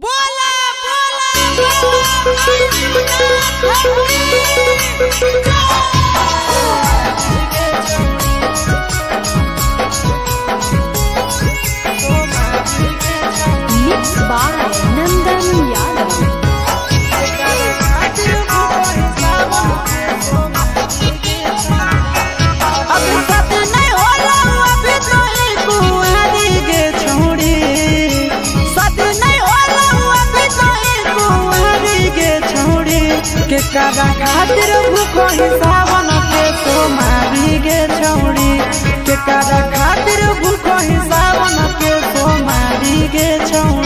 बोला बोला mix by नंदन यादव। अभी साथ नहीं होला अभी तो कुंवारी गे छोड़ी, साथ नहीं होला अभी तो कुंवारी गे छोड़ी, के करा खातिर भूखो ही सावन के सोमारी गे छोड़ी, के करा खातिर भूखो ही सावन के सोमारी गे छोड़ी।